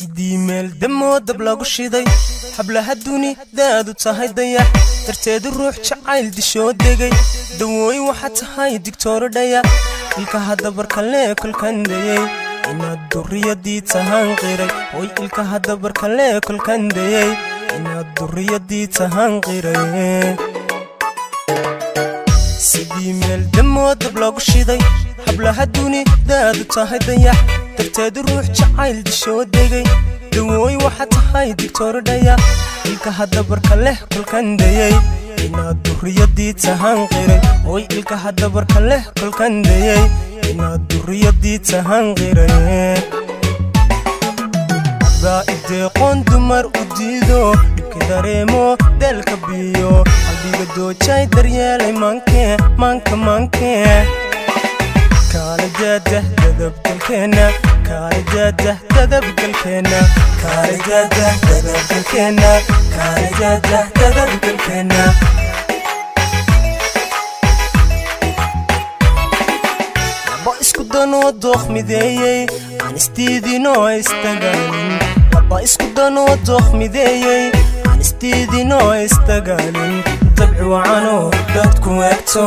Sidii meel damoo dab lagu shiday hablaha dunidaadu tahay dayax darteedu ruux jacayl dishoo degay dawooy waxaa tahay digtooradhaya ilkaha dabarkalee kolkandayey inaad durriyadii tahaan qiray hoy ilkaha dabarkalee kolkandayey inaad durriyadii tahaan qiray. Sidii meel damoo dab lagu shiday hablaha dunidaadu tahay dayax darteedu ruux jacayl dishoo degay dawooy waxaa tahay digtooradhaya ilkaha dabarka leh kolkandayey inaad durriyadii tahaan qiray hoy ilkaha dabarka leh kolkandayey inaad durriyadii tahaan qiray. Adaa ideeqoon dumar u diido dhibka dareemo deelka biyo qalbiga doojay daryeelay maanke maanka maanke kaalidadah dadabgalkeena kaalidadah dadabgalkeena kaalidadah dadabgalkeena kaalidadah dadabgalkeena. Laba isku danoo dooq mideeyey aan isdiidinoo istagaalin laba isku danoo dooq mideeyey aan isdiidinoo istagaalin dabci wacanoo dadku eegto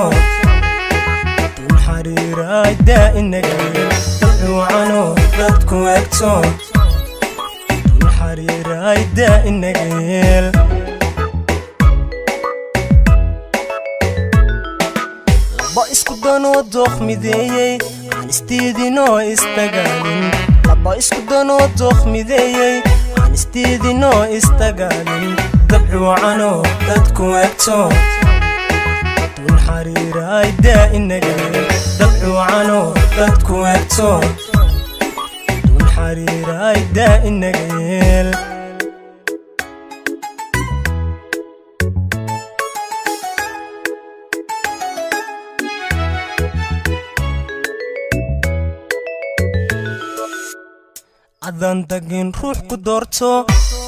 dun xariiraay daa'inagayel dabci wacanoo dadku eegto dun xariiraay daa'inagayel. Laba isku danoo dooq mideeyey aan isdiidinoo istagaalin laba isku danoo dooq mideeyey aan isdiidinoo istagaalin dabci wacanoo dadku eegto dun xariiraay daa'inagayel dabci wacanoo dadku eegto dun xariiraay daa'inagayel. Adaan tagin ruux ku doorto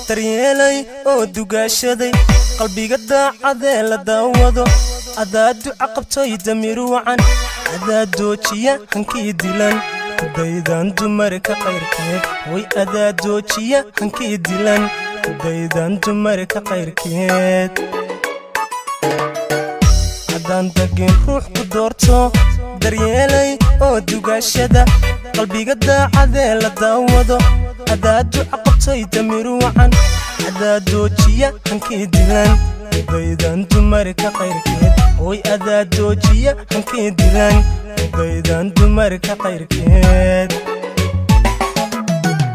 daryeelay oo dugaashaday qalbiga daacadee la daawado adaa duca qabtay damiir wacan adaa doojiya hankii dilan kudaydan dumarka qayrkeed way adaa doojiya hankii dilan kudaydan dumarka qayrkeed. Adaan tagin ruux ku doorto daryeelay oo dugaashada qalbiga daacadee la daawado adaa duca qabtay damiir wacan adaa doojiya hankii dilan kudaydan dumarka qayrkeed hoy adaa doojiya hankii dilan kudaydan dumarka qayrkeed.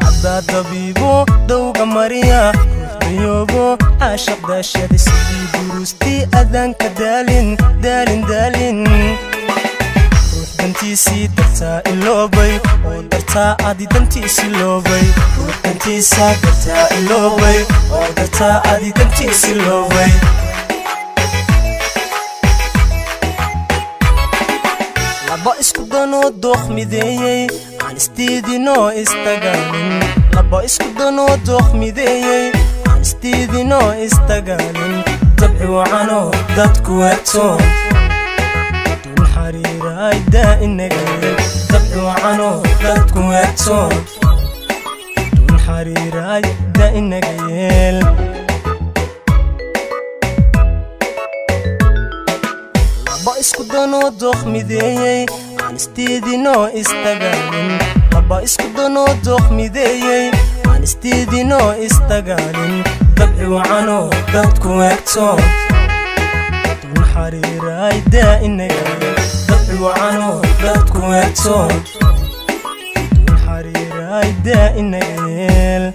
Adaa dabiibo dowga mariya ruux dayoobo caashaq daashada sidii duruustii adaanka daalin daalin daalin ruux dantiisii dartaa iloobay oo dartaa adi dantiisi loobay ruux dantiisa dartaa iloobay oo dartaa adi dantiisi loobay. Laba isku danoo dooq mideeyey aan isdiidinoo istagaalin laba isku danoo dooq mideeyey aan isdiidinoo istagaalin dabci wacanoo dadku eegto dun xariiraay daa'inagayel dabci wacanoo dadku eegto dun xariiraay daa'inagayel. Laba isku danoo dooq mideeyey aan isdiidinoo istagaalin laba isku danoo dooq mideeyey aan isdiidinoo istagaalin dabci wacanoo dadku eegto dun xariiraay daa'inagayel dabci wacanoo dadku eegto dun xariiraay daa'inagayel.